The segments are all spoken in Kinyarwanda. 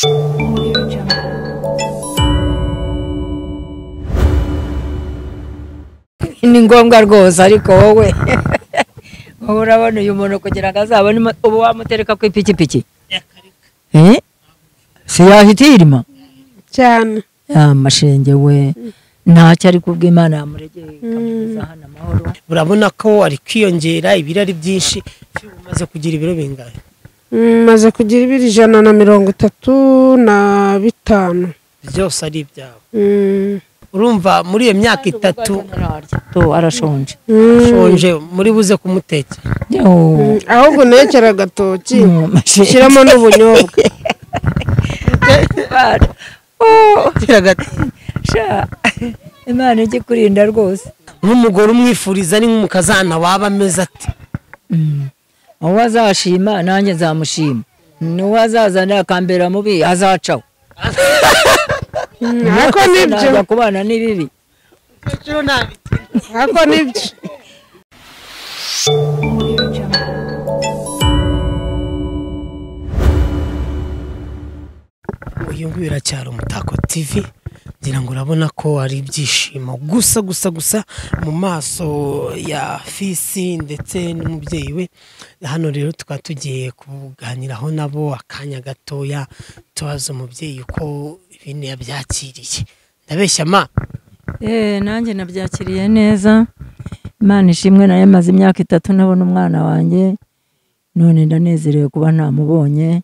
Ni ngombwa rwose, ariko wowe urabona uyu muntu kugira ngo azabone ubu wamutereka ku ipikipiki si yahita irima cyane. Amashenge we ntacyo, ari kubw'Imana yamuregeye ikamugeza hano amahoro. Urabona ko ari kwiyongera ibiro ari byinshi. Umaze kugira ibiro bingahe? Maze kugira ibiro 135. Byose ari ibyawe. Urumva muri iyo myaka 3 arashonje. Shonje muri buze kumutekera. Ahubwo nekera agatoki shyiramo n'ubunyobwa. Imana ijye kurinda rwose. Nk'umugore umwifuriza ni nk'umukazana waba ameze ati uwo azashima nanjye nzamushima, n'uwo azazana akambera mubi azacaho. Ariko nibyo kubana ni bibi. Ariko nibyo. Uyu nguyu iracyari Umutako TV, ngira ngo urabona ko ari ibyishimo gusa gusa gusa mu maso ya Fisi ndetse n'umubyeyi we. Hano rero tukaba tugiye kuganiraho nabo akanya gatoya, tubaza umubyeyi uko ibintu yabyakiriye. Ndabeshya ma? Nanjye nabyakiriye neza, Imana ishimwe. Nayo maze imyaka 3 nabona umwana wanjye, none ndanezerewe kuba ntamubonye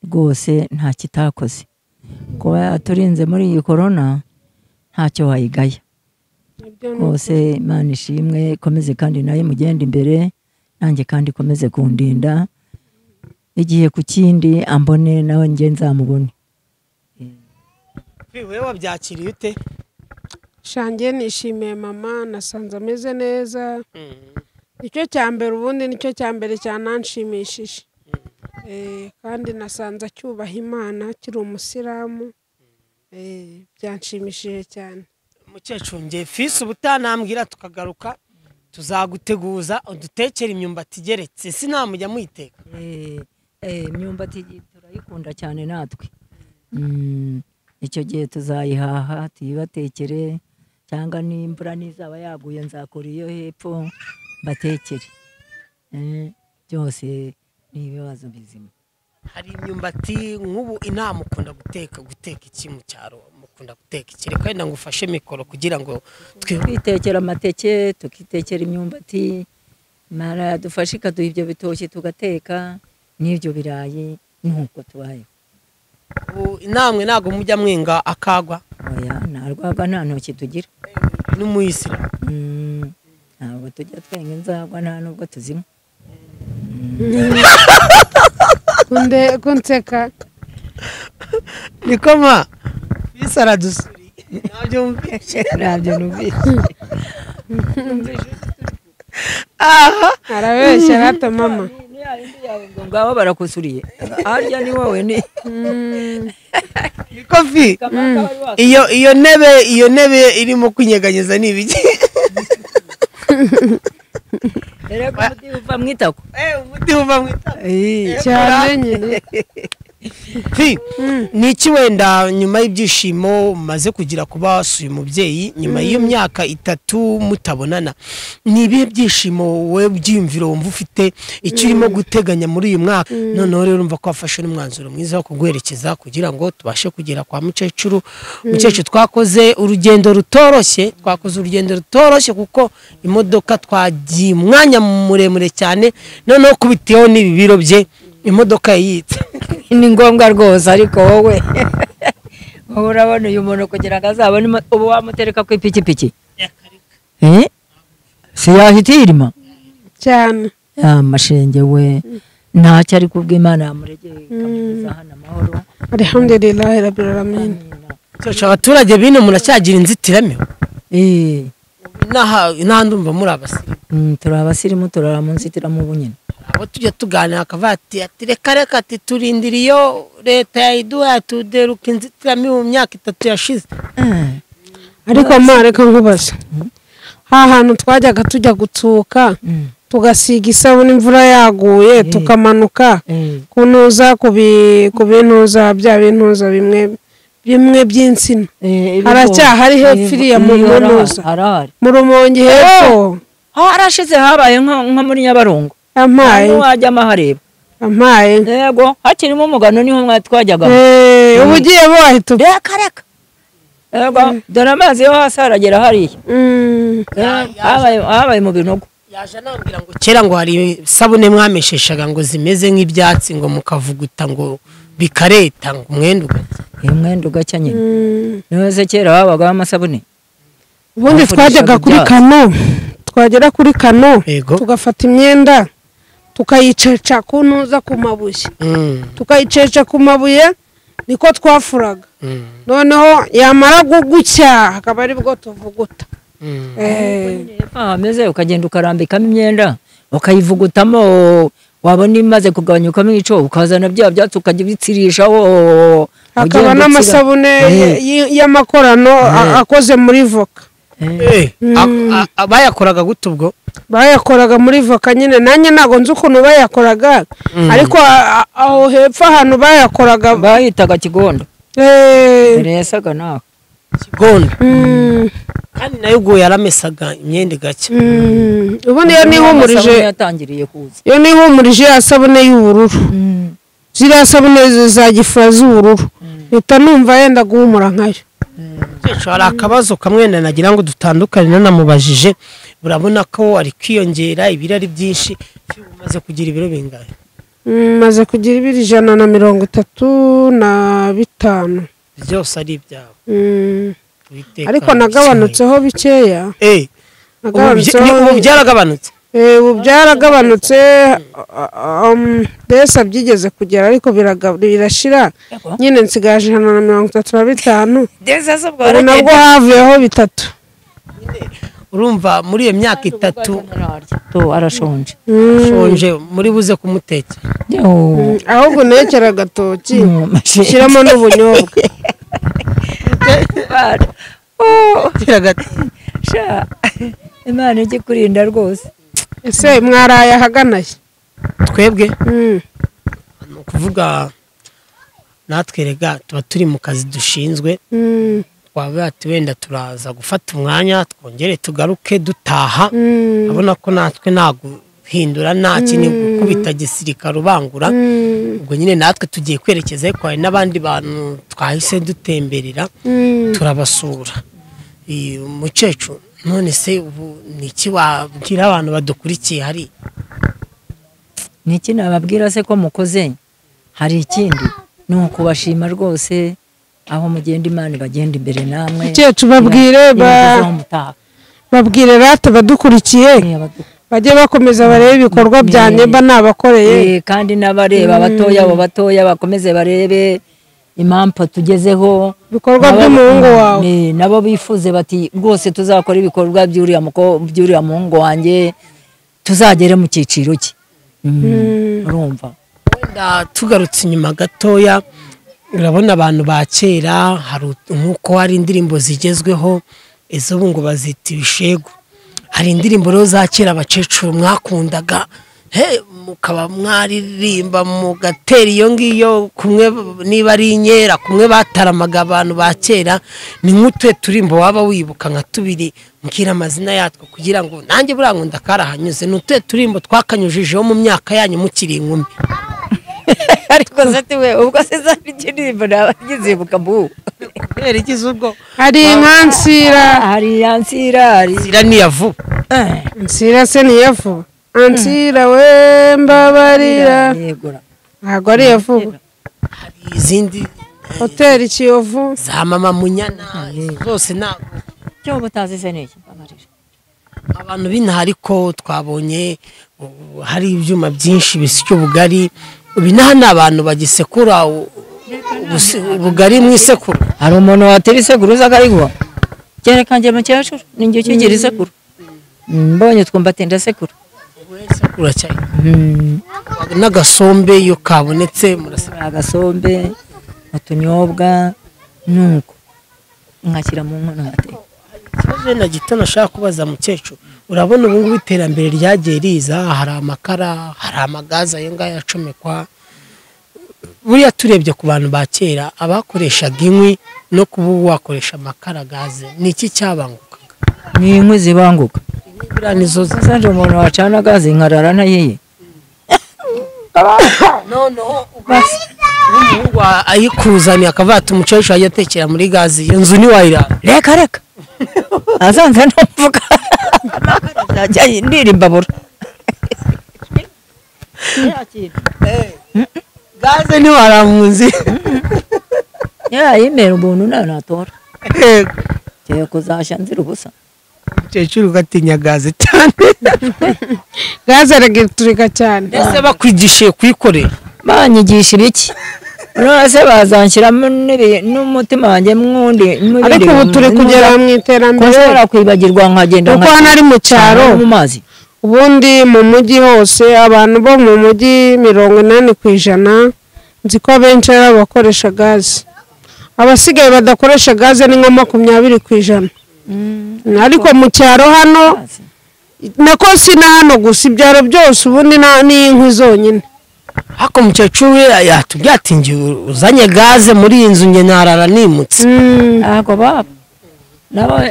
rwose. Nta kitakoze kuba yaturinze muri iyi korona, ntacyo wayigaya rwose. Imana ishimwe, ikomeze kandi nayo mugende imbere, nanjye kandi ikomeze kundinda igihe ku kindi, ambone nawe njye nzamubone. Wewe wabyakiriye ute? Shange nishimiye mama, nasanze ameze neza. Nicyo cya mbere, ubundi nicyo cya mbere cyananshimishije. Kandi nasanze acyubaha Imana, akiri umusilamu. Byanshimishije cyane. Mukecuru nge Fisi ubutanambwira tukagaruka tuzaguteguza udutekera imyumbati igeretse, sinamujya muyiteka. Imyumbati turayikunda cyane natwe. Icyo gihe tuzayihaha tuyibatekere, cyangwa n'imvura nizaba yaguye nzakora iyo hepfo batekere. Byose ni ibibazo bizima. Hari imyumbati nk'ubu inama ukunda guteka iki mu cyaro? Mukunda guteka iki? Reka wenda ngufashe mikoro kugira ngo twitekera amateke, tukitekera imyumbati. Imana yadufashe ikaduha ibyo bitoki tugateka n'ibyo birayi, nuko tubayeho. Namwe ntabwo mujya mwenga akagwa? Oya, nta rwagwa, nta ntoki tugira. N'umuyisilamu? Ntabwo tujya twenga inzagwa, nta nubwo tuzinywa. Kunseka niko ma Fisi aradusuriye. Ntabyo numvise. Ntabyo numvise. Aha arabeshya rata mama. Ngabo barakusuriye. Harya ni wowe ni. Niko Fi. Iyo ntebe irimo kunyeganyeza ni ibiki? Erega umuti uva mwitako. Umuti uva mwitako. Cyane nyine. Fi, niki wenda nyuma y'ibyishimo umaze kugira kuba wasuye umubyeyi nyuma y'iyo myaka 3 mutabonana, ni ibihe byishimo wowe byiyumviro wumva ufite icyo urimo guteganya muri uyu mwaka? Noneho rero urumva ko wafashe n'umwanzuro mwiza wo kuguherekeza kugira ngo tubashe kugera kwa mukecuru. Mukecuru twakoze urugendo rutoroshye, twakoze urugendo rutoroshye kuko imodoka twagiye umwanya muremure cyane, noneho kubiteho n'ibi biro bye imodoka yayitse. Ni ngombwa rwose, ariko wowe urabona uyu muntu kugira ngo azabone ubu wamutereka ku ipikipiki si yahita irima cyane. Amashenge we ntacyo, ari kubw'Imana yamuregeye ikamugeza hano amahoro. Alhamdulillahi rabbil alamin. Abaturage bino muracyagira inzitiramibu? Inaha ndumva muri abasirimu. Turi abasirimu, turara mu nzitiramubu nyine. Abo tujya tuganira akavuga ati reka reka ati turindira iyo leta yayiduha tuderuka inzitiramibu mu myaka 3 yashize. Ariko ma reka nkubaze, ha hantu twajyaga tujya gutsuka Tugasiga isabune imvura yaguye, tukamanuka kunuza ku bintuza bya bintuza bimwe bimwe by'insina. Haracyahari hepfo iriya mu ntuza mu Rumonge hepfo harashize, habaye nko muri Nyabarongo. Ampaye wajyamo hareba ampaye yego, hakirimo umugano niho twajyaga. Ubu ugiye wahita reka reka. Yego, dore amazi yo hasi aragera hariya. Habaye mu binogo. Yaje anambwira ngo kera ngo hari isabune mwamesheshaga ngo zimeze nk'ibyatsi, ngo mukavuguta ngo bikareta, ngo umwenda ugacya. Umwenda ugacya nyine. Niwe kera habagaho amasabune. Ubundi twajyaga kuri kano, twagera kuri kano tugafata imyenda tukayiceca ku ntuza ku mabuye. Tukayiceca ku mabuye niko twafuraga. Noneho yamara gucya akaba ari bwo tuvuguta. Ameze ukagenda ukarambikamo imyenda ukayivugutamo, wabona imaze kugabanyukamo ico ukazana bya byatsi ukajya ubitsirishaho. Hakaba n'amasabune y'amakorano akoze muri voka. Bayakoraga gute ubwo? Bayakoraga muri voka nyine, nanjye ntabwo nzi ukuntu bayakoraga, ariko aho hepfo ahantu bayakoraga bahitaga Kigondo. Mbere yasaga naho Kigondo. Kandi nayo ubwo yaramesaga imyenda gake. Ubundi iyo nihumurije yatangiriye kuza. Iyo nihumurije ya sabune y'ubururu, ziriya sabune za gifura z'ubururu, mpita numva yenda guhumura nkayo. Hari akabazo kamwe nagira ngo dutandukane nanamubajije. Urabona ko ari kwiyongera ibiro ari byinshi, umaze kugira ibiro bingahe? Maze kugira ibiro 135. Byose ari ibyawe. Ariko nagabanutseho bikeya. Ubu byaragabanutse. Ubu byaragabanutse, mbese byigeze kugera ariko birashira nyine, nsigaje 135. Ubu nabwo havuyeho 3. Urumva muri iyo myaka 3 arashonje. Shonje muri buze kumutekera. Ahubwo nekera agatoki shyiramo n'ubunyobwa. Imana ijye kurinda rwose. Ese mwaraye ahagana he? Twebwe ni ukuvuga natwe rega tuba turi mu kazi dushinzwe, twaba wenda turaza gufata umwanya twongere tugaruke dutaha. Abona ko natwe nta guhindura, nta kintu gukubita gisirikare ubangura. Ubwo nyine natwe tugiye kwerekeza, ariko hari n'abandi bantu twahise dutemberera turabasura. Umukecuru, none se ubu ni iki wabwira abantu badukurikiye hari? Ni iki nababwira se ko mukoze? Hari ikindi, ni ukubashima rwose, aho mugenda Imana ibagenda imbere namwe. Mukecuru, babwire babwire rata badukurikiye bajye bakomeza barebe ibikorwa byanjye mba nabakoreye. Kandi n'abareba batoya, abo batoya bakomeze barebe impamvu tugezeho, ibikorwa by'umuhungu wawe. Nabo bifuze bati rwose tuzakora ibikorwa by'uriya muhungu wanjye, tuzagere mu cyiciro cye. Urumva wenda tugarutse inyuma gatoya, urabona abantu ba kera hari nk'uko hari indirimbo zigezweho izo ngo bazita ibishego, hari indirimbo rero za kera abakecuru mwakundaga mukaba mwaririmba mugatera iyo ngiyo kumwe, niba ari inkera kumwe bataramaga abantu ba kera, ni nk'utuye turimbo waba wibuka nka tubiri, mbwira amazina yatwo kugira ngo nanjye buriya nkunda karahanyuze. Ni utuye turimbo twakanyujijeho mu myaka yanyu mukiri inkumi? Ariko se we ubwo se za indirimbo nabagizibuka bu kubera igize ubwo? Hari inkansira, hari yansira, hari Nsira ni vuba. Nsira se ni vuba? Ansira we mbabarira, ntabwo ari iya vuba. Hari izindi Hoteli Kiyovu za mama Munyana zose ntabwo cyo butazi se niki mbabarira. Abantu b'inaha ariko twabonye hari ibyuma byinshi bisya ubugari, ubu inaha ni abantu bagisekura ubugari mu isekuru. Hari umuntu watera isekuru uza akayiguha? Kereka njye mukecuru ninjye ukigira isekuru, mbonye twumva ati ndasekura. N'agasombe iyo kabonetse murasekura? Agasombe, utunyobwa, nuko nkashyira mu nkono nkateka. Ikibazo na gito nashaka kubaza mukecuru, urabona ubu ngubu iterambere ryagiye riza, hari amakara, hari amagaza ayo ngayo acomekwa. Buriya turebye ku bantu ba kera abakoreshaga inkwi no kuba wakoresha amakara, gaze, ni iki cyabangukaga? Ni inkwi zibanguka. Buriya nizo Sanje umuntu wacana gaze nkarara ntayiye. Noneho n'umuhungu ayikuzaniye akavuga ati umukecuru ajya atekera muri gaze, iyo nzu ntiwayirara. Reka reka, azanze ntumvuga nzajya ndira imbabura. Gaze ntiwarara mu nzu. Yayimera umuntu nayo natora. Ngiye kuzashya nzira ubusa. Umukecuru ugatinya gaze cyane. Gaze aragiturika cyane. Ese bakwigishije kuyikorera? Banyigishira iki? None se bazanshyiramo n'umutima wanjye mwundi. Ariko ubu turi kugera mu iterambere. Nshobora kwibagirwa nkagenda kuko hano ari mu cyaro, mu mazi. Ubundi mu mujyi hose abantu bo mu mujyi 80% nzi ko abenshi ari abakoresha gaze. Abasigaye badakoresha gaze ni nka 20%. Ariko mu cyaro hano nako si na hano gusa, ibyaro byose ubundi ni inkwi zonyine. Hako mukecuru yatubwiye ati ngiye uzanye gaze muri iyi nzu nge narara nimutse. Ntabwo baba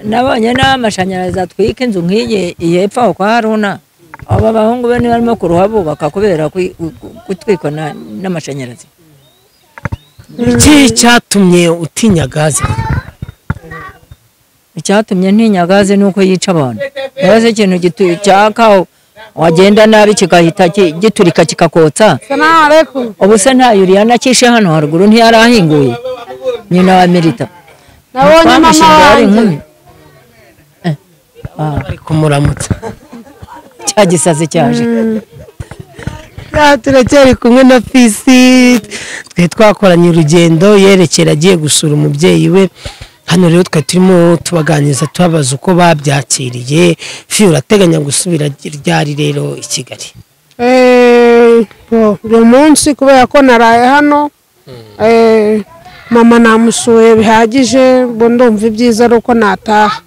nabonye n'amashanyarazi atwika inzu nk'iyi hepfo aho kwa Haruna. Aba bahungu be barimo kuruha bubaka kubera gutwikwa n'amashanyarazi. Iki cyatumye utinya gaze? Icyatumye ntinya gaze ni uko yica abantu. Gaze ikintu cyaka wagenda nabi kigahita giturika kikakotsa. Ubu se nta yuriya nakishe hano haruguru ntiyarahinguye nyina wa Merita. Nabonye mama wanjye bari kumuramutsa. Cya gisazi cyaje. Turacyari kumwe na Fisi, twe twakoranye urugendo yerekera agiye gusura umubyeyi we. Hano rero twe turimo tubaganiriza tubabaza uko babyakiriye. Fi, urateganya gusubira ryari rero i Kigali? Uyu munsi kubera ko naraye hano, mama namusuye bihagije, ngo ndumva ibyiza ari uko nataha.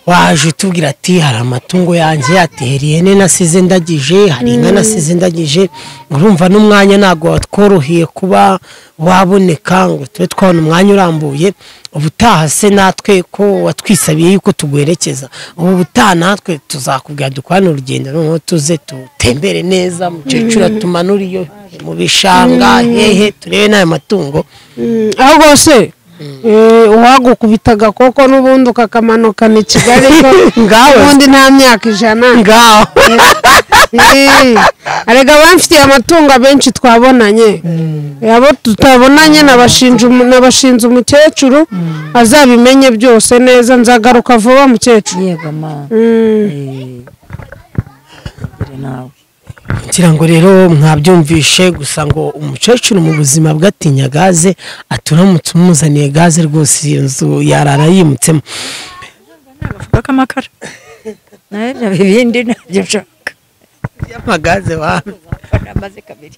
Waje utubwira ati hari amatungo yanjye, ati hari ihene nasize ndagije, hari inka nasize ndagije. Urumva n'umwanya ntabwo watworoheye kuba waboneka ngo tube twabona umwanya urambuye. Ubutaha se natwe ko watwisabiye yuko tuguherekeza, ubu butaha natwe tuzakubwira dukorane urugendo noneho tuze tutembere neza, mukecuru atumanure iyo mu bishanga hehe turebe n'ayo matungo. Ahubwo se uwagukubita agakoko n'ubundi ukakamanukana i Kigali ubundi nta myaka 100 ngaho. Arega bamfitiye amatungo abenshi twabonanye, abo tutabonanye nabashinze umukecuru azabimenye byose neza. Nzagaruka vuba mukecuru. Yego ma. Ngira ngo rero mwabyumvishe gusa ngo umukecuru mu buzima bwatinya gaze, aturamutse umuzaniye gaze rwose iyo nzu yarara yimutsemo. Bavuga ko amakara nayo ibindi ntabyo nshaka. Amagaze wa namaze kabiri.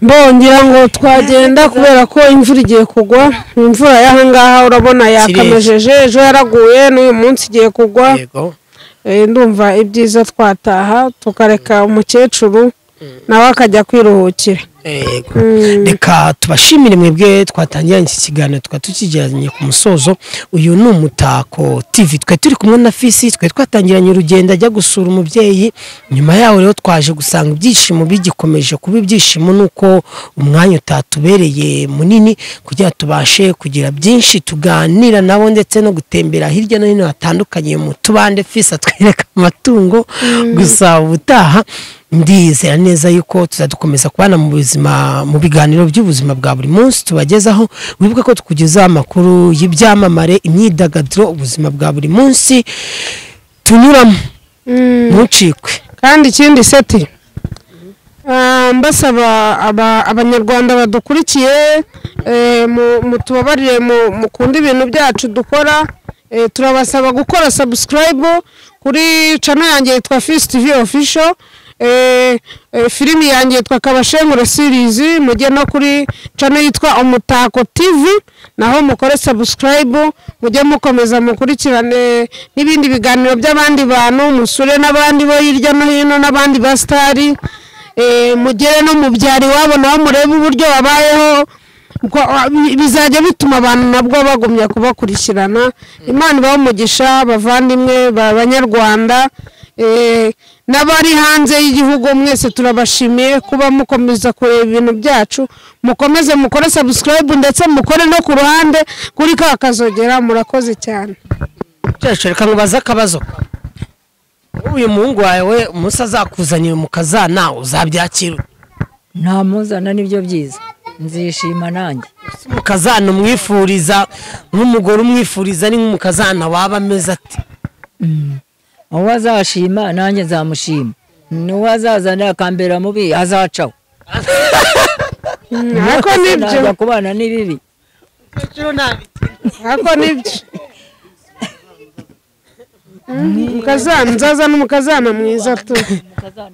Mbongira ngo twagenda kubera ko imvura igiye kugwa. Imvura y'ahangaha urabona yakamejeje, ejo yaraguye n'uyu munsi igiye kugwa. Yego. Ndumva ibyiza twataha tukareka umukecuru nawe akajya kwiruhukira. Reka tubashimire mwebwe twatangiranye iki kiganiro tukaba tukigeranye ku musozo. Uyu ni Umutako TV, twe turi kumwe na Fisi, twe twatangiranye urugendo ajya gusura umubyeyi. Nyuma yaho rero twaje gusanga ibyishimo bigikomeje kuba ibyishimo, nuko umwanya utatubereye munini kugira tubashe kugira byinshi tuganira nabo ndetse no gutembera hirya no hino hatandukanye mu tubande. Fisi atwereka amatungo. Gusa ubutaha ndizera neza yuko tuzadukomeza kubana mu buzima, mu biganiro by'ubuzima bwa buri munsi tubagezaho. Wibuke ko tukugezaho amakuru y'ibyamamare, imyidagaduro, ubuzima bwa buri munsi tunyuramo. Ntucikwe. Kandi ikindi seti mbasaba abanyarwanda badukurikiye, mutubabarire mukunde ibintu byacu dukora. Turabasaba gukora subscribe kuri channel yanjye yitwa Fisi TV Official. Filimi yanjye yitwa Kabashengure series, mujye no kuri channel yitwa Umutako TV, naho mukore subscribe, mujye mukomeza mukurikirane n'ibindi biganiro by'abandi bantu, musure n'abandi bo hirya no hino n'abandi ba stari, mugere no mu byari wabo naho murebe uburyo babayeho, bizajya bituma abantu nabwo bagumya kubakurikirana. Imana ibahe umugisha bavandimwe b'Abanyarwanda n'abari hanze y'igihugu, mwese turabashimiye kuba mukomeza kureba ibintu byacu, mukomeze mukore subscribe ndetse mukore no ku ruhande kuri ka kazogera. Murakoze cyane. Mukecuru, reka nkubaze akabazo. Uyu muhungu wawe umunsi azakuzanira umukazana uzabyakira? Ntamuzana nibyo byiza, nzishima nanjye. Umukazana umwifuriza nk'umugore umwifuriza ni nk'umukazana waba ameze ati? Uwo azashima nanjye nzamushima, n'uwo azazana akambera mubi azacaho. Ariko nibyo kubana ni bibi. Ariko nibyo mukazana, nzaza n'umukazana mwiza tu.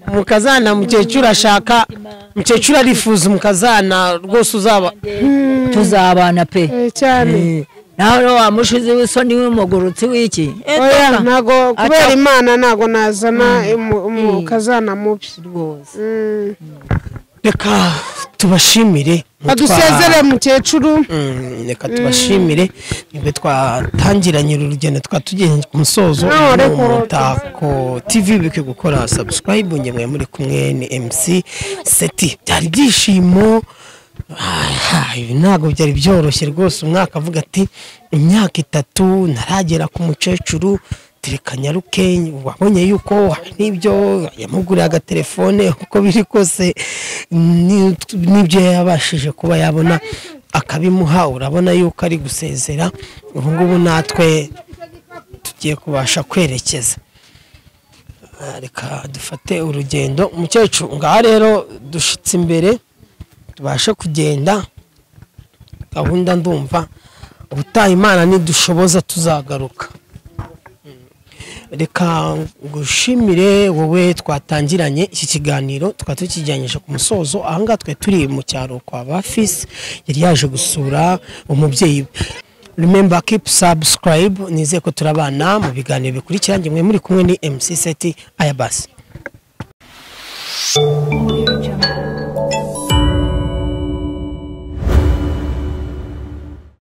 Umukazana mukecuru ashaka, mukecuru arifuza umukazana rwose uzaba tuzabana pe cyane. Nawe wamushize w'isoni w'umugurutsi w'iki? Oya, ntago kubera Imana ntago nazana umukazana mubi rwose. Reka tubashimire, adusezere mukecuru. Reka tubashimire, nibwo twatangiranye uru rugendo twatugenye ku musozo. Umutako TV bike gukora subscribe, ngemwe muri kumwe ni MC Seti. Byari byishimo, ibi ntabwo byari byoroshye rwose. Umwaka avuga ati imyaka 3 ntaragera ku mukecuru, tereka nyaruke. Wabonye yuko n'ibyo yamuguriye agatelefone, uko biri kose n'ibyo yabashije kuba yabona akabimuha. Urabona yuko ari gusezera ubu ngubu, natwe tugiye kubasha kwerekeza. Reka dufate urugendo umukecuru. Ngaha rero dushitse imbere tubashe kugenda gahunda, ndumva ubutaha Imana nidushoboza tuzagaruka. Reka ngushimire wowe twatangiranye iki kiganiro, tukaba tukijyanyije ku musozo. Aha ngaha twe turi mu cyaro kwa Bafisi, yari yaje gusura umubyeyi. Remember, keep subscribe, nizeye ko turabana mu biganiro bikurikira. Ngemwe muri kumwe ni MC Seti. Aya basi.